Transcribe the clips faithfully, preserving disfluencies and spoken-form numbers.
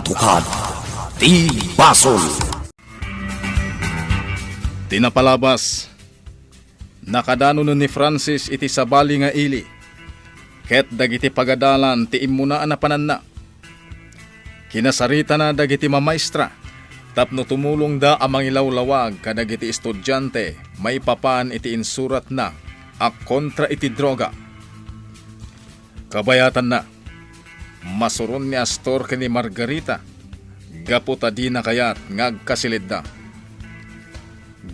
Katukad ti basol. Ti napalabas, nakadanonen ni Francis iti sabali nga ili, ket dagiti pagadalan ti immuna a napananna. Kinasaritana dagiti mamaestra tapno tumulongda a mangilawlawag kadagiti estudiante maipapan iti insuratna a kontra iti droga. Kabayatanna, masuron ni Astor ken ni Margarita gapu ta dina kayat nga agkasilidda.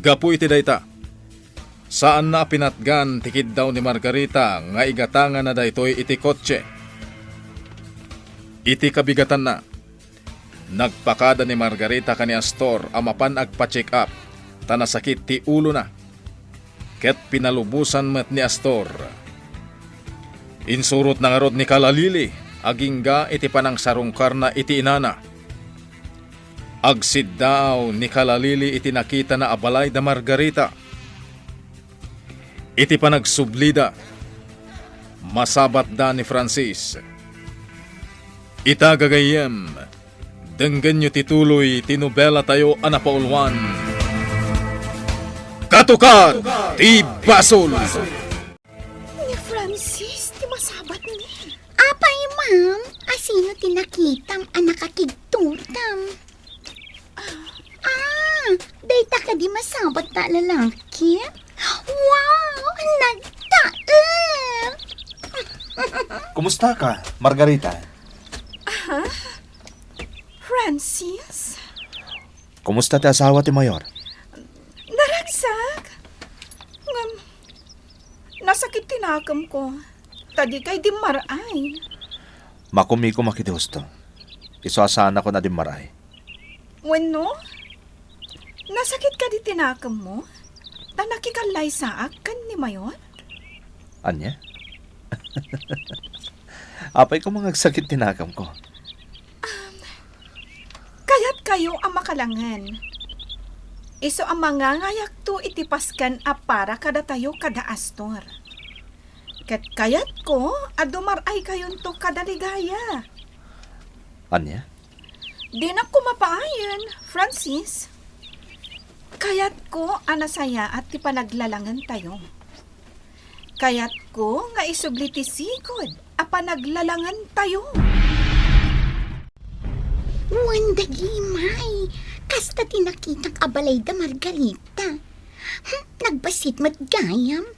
Gapu iti dayta, saanna a pinatgan ti kiddaw ni Margarita nga igatanganna daytoy iti kotse. Iti kabigatanna, nagpakada ni Margarita ken ni Astor a mapan agpa-check up ta nasakit ti ulona, ket pinalubosan met ni Astor. Insurotna ngarud ni Kalalili agingga iti panangsarungkarna iti inana. Agsiddaaw ni Kalalili iti nakitana a balay da Margarita. Iti panagsublida, masabatda ni Francis. Ita gagayyem, denggenyo ti tuloy ti nobelatayo a napauluan, Katukad ti Basol. Ni Francis ti masabatmi. Apay, ma'am, asino ti nakitam a nakakigtutam? Ah, dayta kadi masabat ta a lalaki? Wow, nagtaem! Kumusta ka, Margarita? Ah, Francis? Kumusta ti asawa ti mayor? Naragsak. Ngem, nasakit ti nakemko. Ta dikay dimmar-ay. Makumikom a kiti husto. Isu a saanakon a dimmar-ay. Wenno? Nasakit kadi ti nakemmo? Ta nakikallaysaak ken ni Mayor? Ania? Apay koma nga agsakit ti nakemko? Kayatkayo a makalangen. Isu a mangangayakto iti pasken a para kadatayo kada Astor. Ket kayatko a dumar-aykayonto kada ligaya. Ania? Dinak koma paayen, Francis. Kayatko a nasayaat ti panaglalangentayo. Kayatko nga isubli ti sigud a panaglalangentayo. Wen dagimay, kasta ti nakitak a balay da Margarita. Hmm, nagbassit met gayam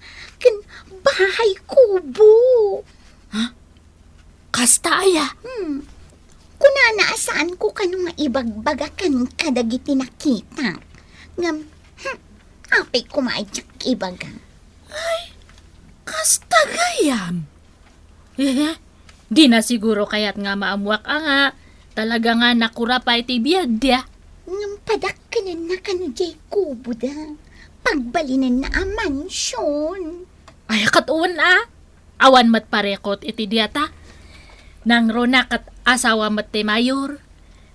ken bahay kubo. Ha? Kasta aya? Hmm. Kunana a saanko kano nga ibagbaga kenka dagiti nakitak. Ngem, hmm, apay koma a diak ibaga. Ay, kasta gayam? Eh, dina siguro kayat nga maammuak a nga talaga nga nakurapay ti biagda. Ngem padakkenenna kano diay kuboda. Pagbalinenna a mansion. Ay, ket wen a. Awan met parekot iti diata. Nangruna ket asawa met ti mayor.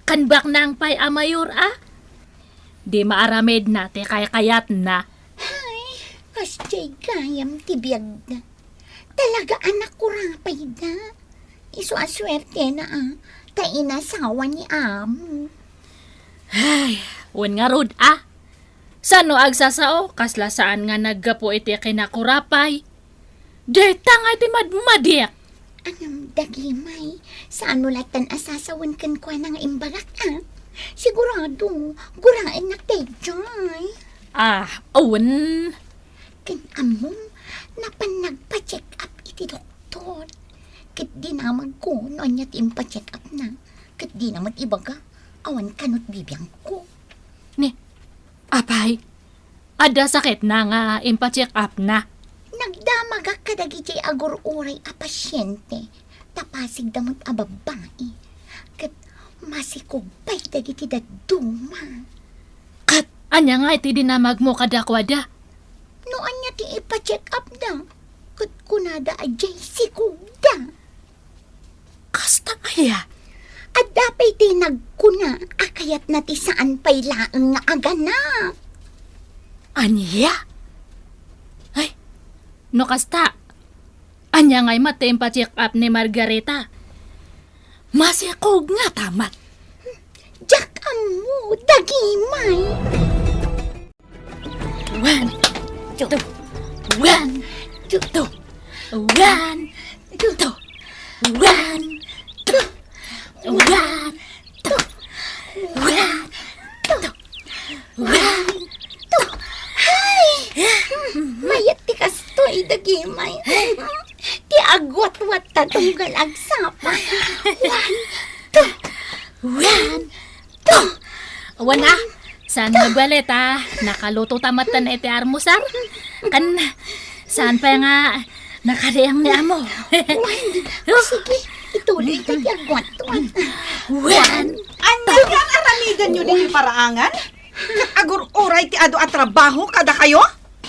Ken baknang pay a mayor a. Di maaramidna ti kaykayatna. Ay, kasdiay gayam ti biagda. Talaga a nakurapayda. Isu a suertena a, ta inasawa ni amo. Ay, wen ngarud a. Sano agsasao, kasla saan nga naggapu iti kinakurapay? Dayta nga iti madmadiak. Ngem dagimay, sano latta a sasawen kenkuana nga imbagak a? Sigurado, guraennak daydiay. Ah, awan. Ken ammom, napan nagpa-check up iti doktor. Ket dinamagko no ania ti impa-check up na. Ket dina met ibaga, awan kano ti bibiangko. Ni, apay, adda sakitna nga impa-check up na? Nagdamagak kadagiti agur-uray a pasiente, ta pasigda met a babbai. Ket masikog pay dagiti dadduma. Ket ania nga iti dinamagmo kadakuada? No ania ti ipa-check up da, ket kunada a diay sikogda. Kasta aya? Adda pay ti nagkuna a kayatna ti saan pay laeng nga aganak. Ania? Ay, no kasta, ania ngay met ti impa-check up ni Margarita? Masikog ngata met. mo, dagimay. One, two, one, two, one, two, one, two, one, two, one, two. One, two. Ay! Mayat ti kastoy, dagimay. Ti agwatwat ta tunggal agsapa. One, two. One, two. Wen a, saan nga balet a nakaluto ta met iti armusar? Ken saan pay nga nakariang ni amo? Wen, o sige, ituloy ta ti agwatwat. Wen. Ania ti ar-aramidenyo ditoy paraangan? Ket agur-uray ti adu a trabaho kadakayo?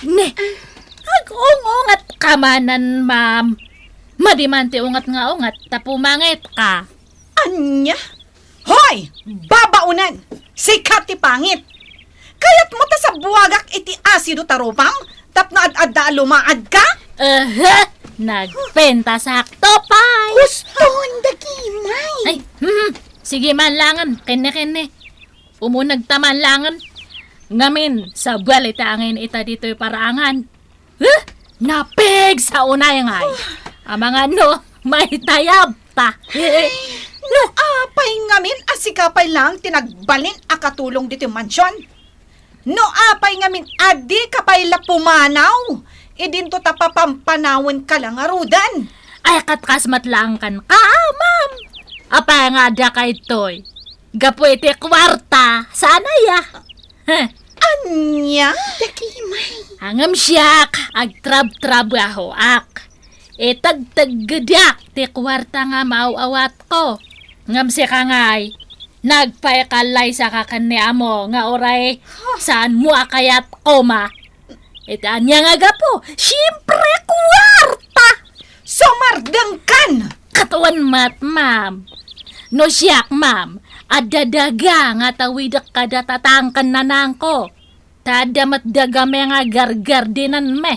Ne, ag-ungungatka manen, ma'am. Madi man ti ungat nga ungat ta pumangitka. Ania? Hoy! Babaonen! Sika ti pangit! Kayatmo ta sabuagak iti asido ta rupam tapno ad-adda a lumaadka? Aha! Nagpintasakto pay! Huston, dagimay! Ay, hmm, sige man langen, kenne, kenne. Umunegta man langen. Ngamin, sabali ta angin ita ditoy paraangan. Huh? Napigsa unay ngay. Amangan no, maitayab ta. No apay ngamin a sika pay lang ti nagbalin a katulong ditoy mansion? No apay ngamin a dika pay la pumanaw idinto ta papampanawenka la ngaruden? Ay, ket kas met laeng kenka, ma'am. Apay nga adda kaytoy? Gapu iti kuarta, saan aya? Heh. Ania? Dagimay. Ngem siak, agtrabtrabahoak. Itegteggedak ti kuarta nga maaw-awatko. Ngem sika ngay, nagpaikallaysaka ken ni amo nga uray saanmo a kayat koma. Iti ania nga gapu? Siempre, kuarta! Sumardengkan! Ket wen met, ma'am. No siak, ma'am, adda daga nga tawidek kada tatang ken nanangko. Ta adda met dagami nga gargardenanmi.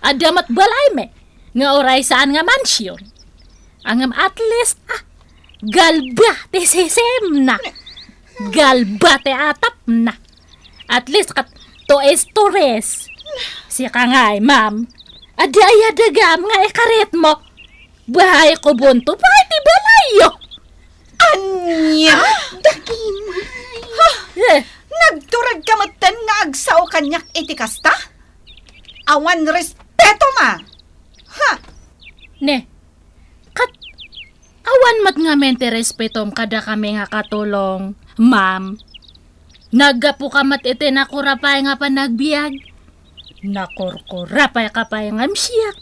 Adda met balaymi nga uray saan nga mansion. Ngem at least, ah, galba ti sisemna. Galba ti atapna. At least ket two stories. Sika ngay, ma'am. Adda aya dagam nga ikaritmo? Bahay ko bunto, bahay ti balayyo. Ania? Dagimay. Ha? Eh. Nagturedka metten nga agsao kaniak iti kasta? Awan respetom a. Ha? Ne, ket awan met ngamin ti respetom kadakami nga katulong, ma'am. Naggapuka met iti nakurapay nga panagbiag. Nakurkurapayka pay ngem siak.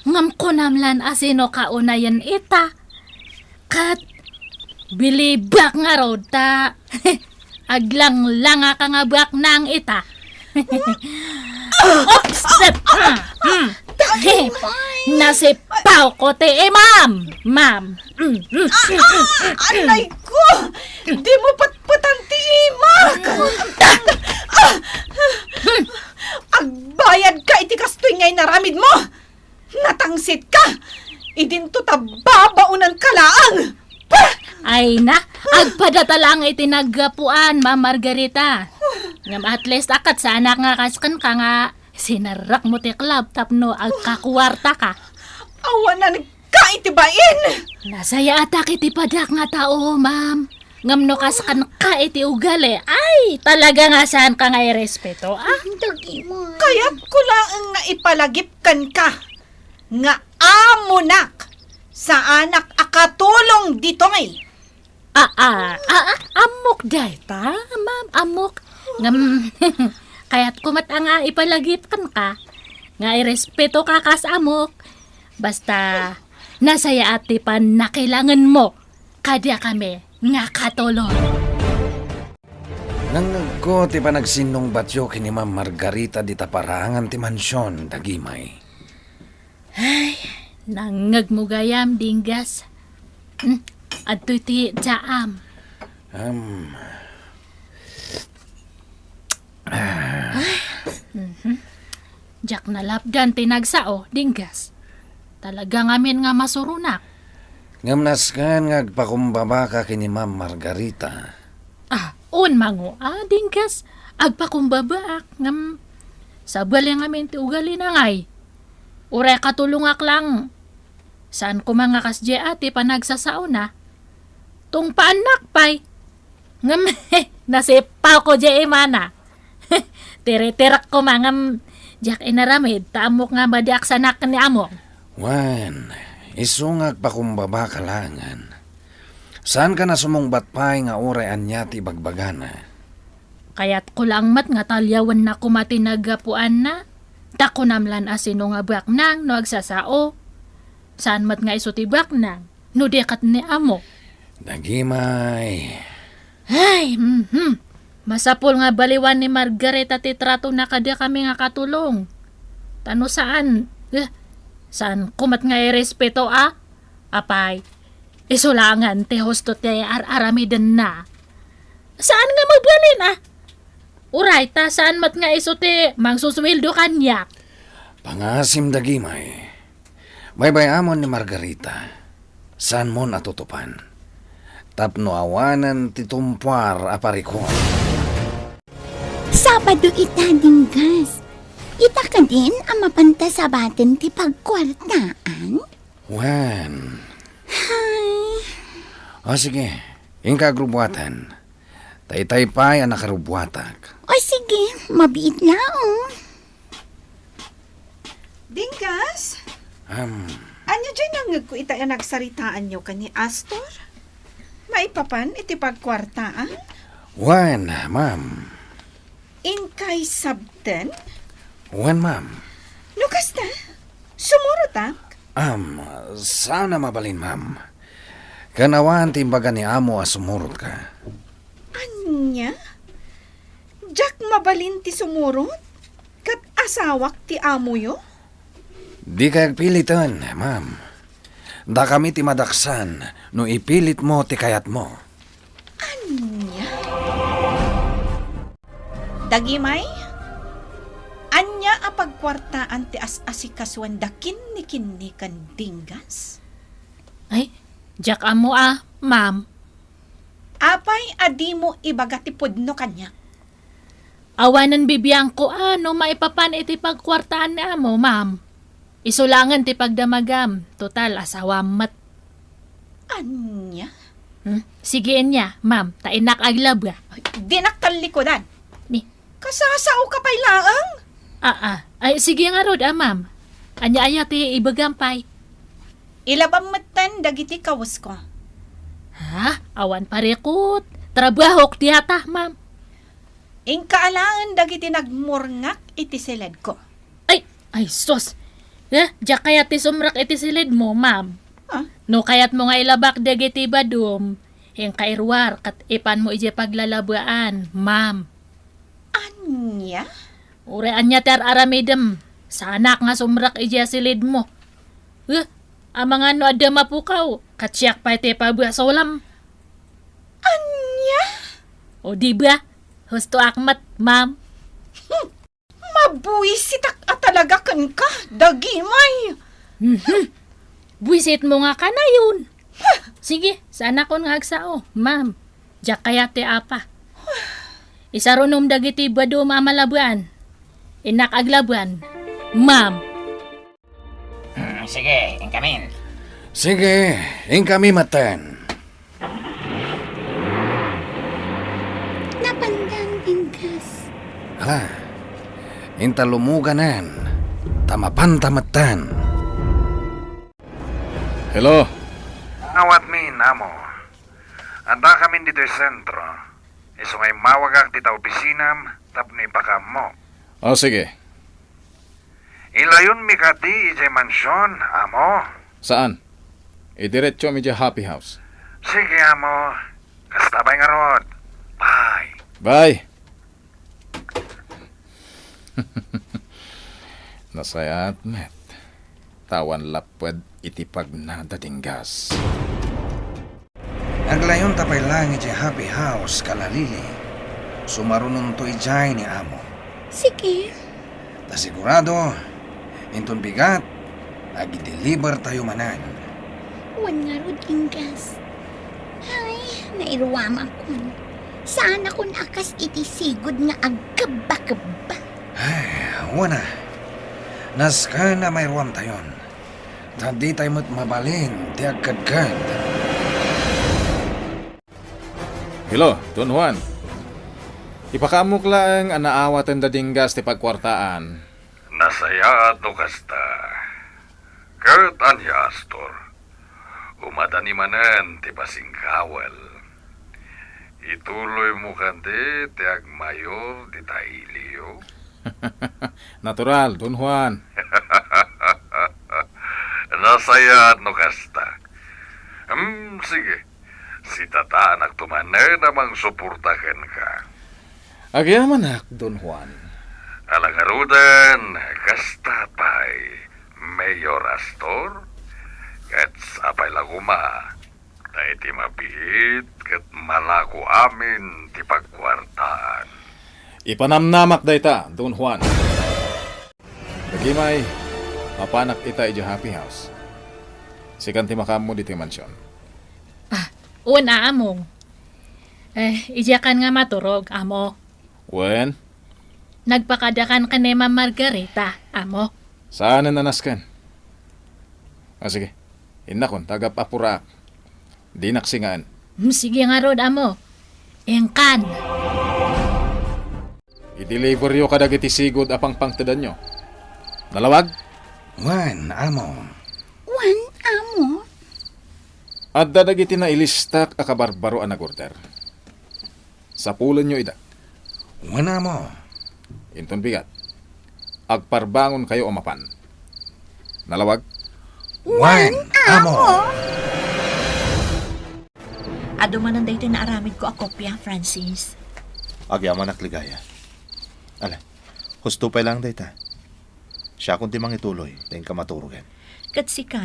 Ngem kunam lan a sino kaunayen ita. Ket bilibak ngarud ta aglanglangaka nga baknang ita. Oops! Hmm, hmm. Nasipawko ti imam, ma'am. Mm, mm. Ah, ah, anay ko! Dimo petpetan ti imak! Ah! Agbayadka iti kastoy nga inaramidmo! Natangsitka! Idinto ta babaonanka laeng! Pah! Ay na, agpadata laeng iti naggapuan, Ma'am Margarita. Ngem at least, a, ket saanak nga kas kenka nga sinerrekmo ti club tapno agkakuartaka. Awanan ka iti bain! Nasayaatak iti padak nga tao, ma'am. Ngem no kas kenka iti ugali, ay, talaga nga saanka nga irespeto, a? Dagimay. Kayatko laeng nga ipalagip kenka nga amonak saanak a katulong ditoy. A, a, a, a, ammok dayta, ma'am, ammok. Ngem, kayatko met a nga ipalagip kenka nga irespetoka kas ammok. Basta, nasayaat ti pannakilangenmo kadakami nga katulong. Nangngegko ti panagsinnungbatyo ken ni Ma'am Margarita dita paraangan ti mansion, dagimay. Ay, nangngegmo gayam, Dinggas. Hmm, adtoy ti tsaam. Am. Ah. Ay, mhm. Diak nalapdan ti nagsao, Dinggas. Talaga ngamin nga masuronak. Ngem nasken nga agpakumbabaka ken ni Ma'am Margarita. Ah, on mango, ah, Dinggas, agpakumbabaak, ngem sabali ngamin ti ugalina ngay. Uray katulongak lang. Saan koma nga kasdiay a ti panagsasaona. Tungpaannak pay. Ngem, nasipawko diay imana. Tiritirak koma ngem diak inaramid, ta ammok nga madiaksanak ni amo. Wen, isu nga agpakumbabaka laengen. Saanka a sumungbat pay nga uray ania ti ibagbagana. Kayatko lang met nga taliawenna koma ti naggapuanna. Ta kunam lan a sino nga baknang no agsasao. Saan met nga isu ti baknang, no di ket ni amo. Dagimay. Ay, mhm. Masapul nga baliwan ni Margarita ti tratona kadakami nga katulong. Ta no saan, eh, saan ko met nga irespeto, a? Apay, isu laengen ti husto ti ar-aramidenna. Saan nga mabalin, a? Uray, ta saan met nga isu ti mangsusueldo kaniak. Pangaasim dagimay. Baybay-amon ni Margarita. Saanmon a tutupan. Tapno awanen ti tumpuar a parikut. Sabado ita, Dinggas. Ita kadin a mapanta sabaten ti pagkuartaan? Wen. Hay. O sige, inka agrubuatan. Ta itay pay a nakarubuatak. O sige, mabiit laeng. Dinggas? Am. Ania diay nangngegko itay a nagsaritaanyo ken ni Astor? Maipapan iti pagkuartaan? Wen, ma'am. Inkay sabten? Wen, ma'am. No kasta, sumurotak? Am, saan a mabalin, ma'am. Ken awan ti imbaga ni amo a sumurotka. Ania? Diak mabalin ti sumurot? Ket asawak ti amoyo? Dikay agpiliten, ma'am. Dakami ti madaksan no ipilitmo ti kayatmo. Ania? Dagimay? Ania a pagkuartaan ti as-asikasuanda kinni-kinni ken Dinggas? Ay, diak ammo a, ma'am. Apay a dimo ibaga ti pudno kaniak? Awanen bibiangko a no maipapan iti pagkuartaan ni amo, ma'am. Isu laengen ti pagdamagam, total, asawam met. Ania? Hmm? Sige, ania, ma'am, ta innak aglaba. Ay, dinak tallikudan. Ni? Kasasaoka pay laeng? Aa. Ay, sige ngarud, a, ma'am. Ania aya ti ibagam pay? Ilabam metten dagiti kawesko. Ha? Awan parikut. Trabahok diata, ma'am. Inka alaen dagiti nagmurnga iti siledko. Ay, ay sus! Eh, diak kayat ti sumrek iti silidmo, ma'am. Ah? No kayatmo nga ilabak dagiti badom, inka iruar ket ipanmo idiay paglalabaan, ma'am. Ania? Uray ania ti ar-aramidem, saanak nga sumrek idiay silidmo. Eh, amangan no adda mapukaw, ket siak pay ti pabasolam. Ania? O, di ba? Hustoak met, ma'am. Hmm. Mabuisitak a talaga kenka, dagimay. Mhm. Buisitmo nga kanayon. Sige, saanakon nga agsao, ma'am. Diak kayat ti apa. Isarunom dagiti badom a malabaan. Innak aglabaan, ma'am. Hmm, sige, inkamin. Sige, inkami metten. Napanda, Dinggas. Ala, inta lumuganen, ta mapanta metten. Hello? Ngawatmin, amo. Addakamin ditoy sentro. Isu nga immawagak dita opisinam tapno ipakaammo. O, sige. Ilayonmi kadi idiay mansion, amo? Saan? Idiretsom idiay Happy House. Sige, amo. Kasta pay ngarud. Bye. Bye. Nasayaat met. Ta awan lapped iti pagnada, Dinggas. Aglayonta pay laeng idiay Happy House, Kalalili. Sumarunonto idiay ni amo. Sige. Ta sigurado, inton bigat, agi-deliver tayo manen. Wen ngarud, Dinggas. Ay, nairuamakon. Saanakon a kas iti sigud nga agkebba-kebba. Ay, wana. Nasken a mayruamtayon. Ta ditay met mabalin ti agkedked. Hello, Don Juan. Ipakaammok laeng a naawaten da Dinggas ti pagkuartaan. Nasayaat no kasta. Ket ania, Astor? Umadani manen ti pasingkawel. Ituloymo kadi ti agmayor dita iliyo? Natural, Don Juan. Nasayaat no kasta. Hmm, sige. Sitataanakto manen a mangsuporta kenka. Agyamanak, Don Juan. Ala ngaruden, kasta pay, Mayor Astor, ket sapay la koma, ta iti mabiit ket malako amin ti pagkuartaan. Ipanamnamak dayta, Don Juan. Dagimay, mapanak ita idiay Happy House. Sikan ti makaammo ditoy mansion. Ah, wen a, Among. Eh, idiakan nga maturog, Amo. Wen? Nagpakadakan ken ni Ma'am Margarita, Amo. Saanen a nasken. Ah, sige. Innakon, ta agap-apuraak. Dinak singaen. Hmm, sige ngarud, Amo. Inkan. I-deliveryo kadagiti sigud a pangpangtedanyo. Nalawag? Wen, Amo. Wen, Amo. Adda dagiti nailistak a kabarbaro a nag-order. Sapulenyo ida. Wen, Amo. Inton bigat, agparbangonkayo a mapan. Nalawag? Wen, Amo. Adu manen daytoy naaramidko a kopia, Francis. Agyamanak, Ligaya. Ala, husto pay laeng dayta. Siakon ti mangituloy, ta inka maturogen. Ket sika,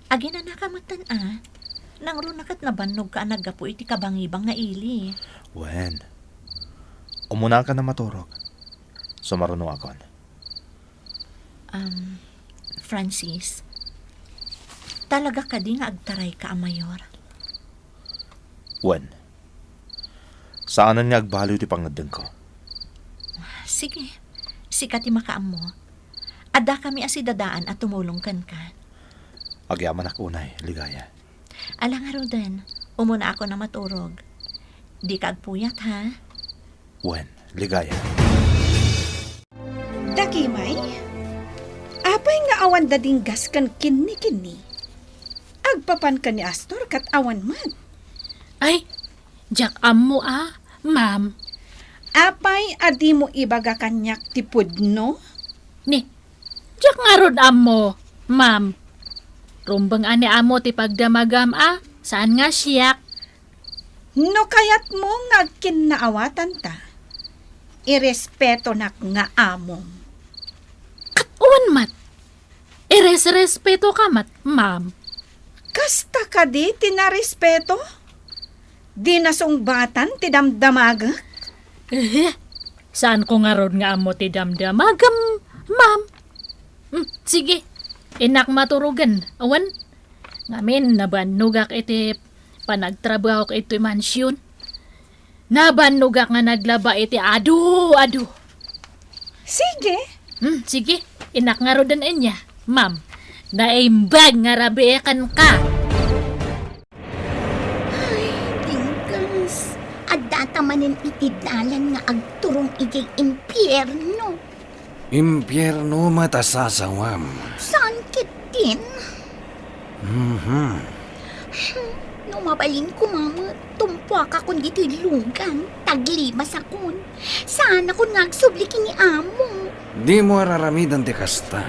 aginanaka metten a. Nangruna ket nabannogka a naggapu iti kabangibang nga ili. Wen, umunaka a maturog. Sumarunoakon. Um, Francis, talaga kadi nga agtarayka a mayor? Wen, saanen nga agbaliw ti pangngeddengko. Sige, sika ti makaammo. Addakami a sidadaan a tumulong kenka. Agyamanak unay, Ligaya. Ala ngaruden, umunaakon a maturog. Dika agpuyat, ha? Wen, Ligaya. Dagimay, apay nga awan da Dinggas ken kinni-kinni? Agpapan ken ni Astor ket awan met. Ay, diak ammo a, ma'am. Apay a dimo ibaga kaniak ti pudno? Ni, diak ngarud ammo, ma'am. Rumbeng a ni amo ti pagdamagam a, saan nga siak. No kayatmo nga agkinnaawatanta, irespetonak nga amom. Ket wen met, iresrespetoka met, ma'am. Kasta kadi ti narespeto? Di nasungbatan ti damdamagek? Eh, saanko ngarud nga ammo ti damdamagem, ma'am. Hmm, sige, innak maturogen, awan. Ngamin, nabannogak iti panagtrabahok iti mansion. Nabannogak nga naglaba iti adu, adu. Sige. Hmm, sige. Innak ngaruden ania, ma'am. Naimbag nga rabii kenka. Ay, Dinggas. Addata manen iti dalan nga agturong idiay impierno. Impierno met a sasawam. Saan ketdin? Mhm. No mabalin koma met, tumpuakakon ditoy lugan, ta aglibasakon. Saanakon nga agsubli ken ni amo. Dimo ar-aramiden ti kasta.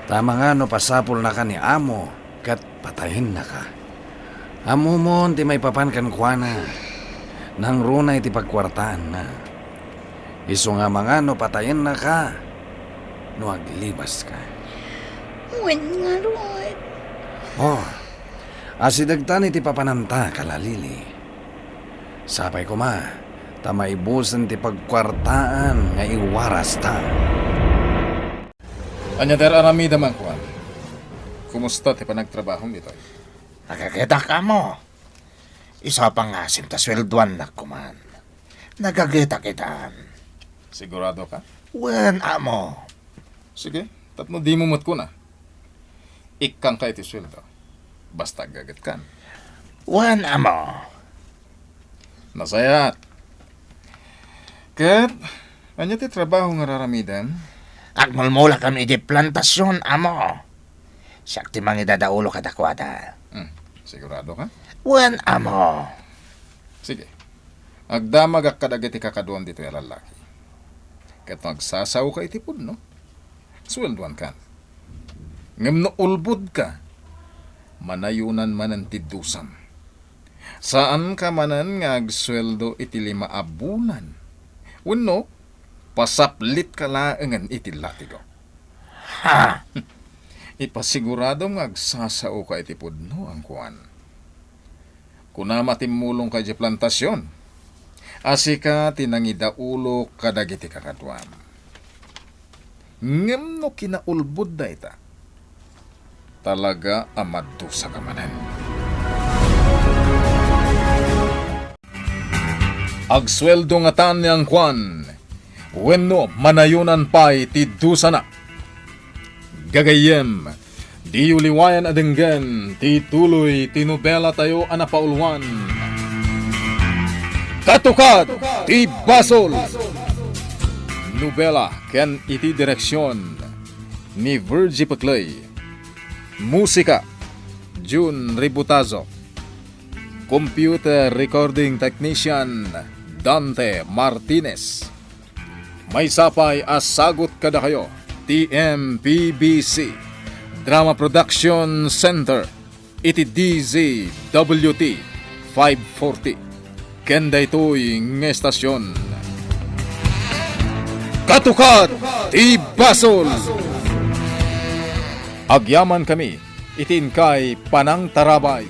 Ta amangan no pasapulnaka ni amo, ket patayennaka. Ammomon ti maipapan kenkuana. Nangruna iti pagkuartaanna. Isu nga amangan no patayennaka, no aglibaska. Wen ngarud. Oh, asidegtan iti papananta, Kalalili. Sapay koma, ta maibusen ti pagkuartaan nga iwarasta. Ania ti ar-aramidem, Ma'am Juan? Kumusta ti panagtrabahom ditoy? Nagagedak, amo. Isu a pangasim ta sueldoannak koman. Nagagetak itan. Sigurado ka? Wen, amo. Sige, tapno dimo met kuna. Ikkangka iti sueldo. Basta aggagetkan. Wen, amo. Nasayaat. Ket, ania ti trabaho nga raramidem? Agmulmulakam iti plantasion, amo. Siak ti mangidadaulo kadakuada. Hmm, sigurado ka? Wen, amo. Sige. Agdamagak kadagiti kakaduam ditoy a lallaki. Ket no agsasaoka iti pudno, sueldoankan. Ngem no ulbodka, manayonan manen ti dusam. Saanka manen nga agsueldo iti lima a bulan. Wenno, pasaplitka laengen iti latigo. Ha! Ipasiguradom nga agsasaoka iti pudno, angkuan. Kunam a timmulongka idiay plantasion, a sika ti nangidaulo kadagiti kakaduam. Ngem no kinaulbod dayta, talaga a madusaka manen. Agsueldo ngatan ni angkuan, wenno manayonan pay ti dusana. Gagayyem, diyo liwayan a denggen ti tuloy ti nobelatayo a napauluan, Katukad ti Basol! Nobela ken iti direksion ni Virgie Peclay. Musika, Jun Ributazo. Computer Recording Technician, Dante Martinez. Maysa pay a sagut kadakayo ti M P B C Drama Production Center iti D Z W T five forty. Ken daytoy nga estasion, Katukad ti Basol! Agyamankami iti inkay panangtarabay.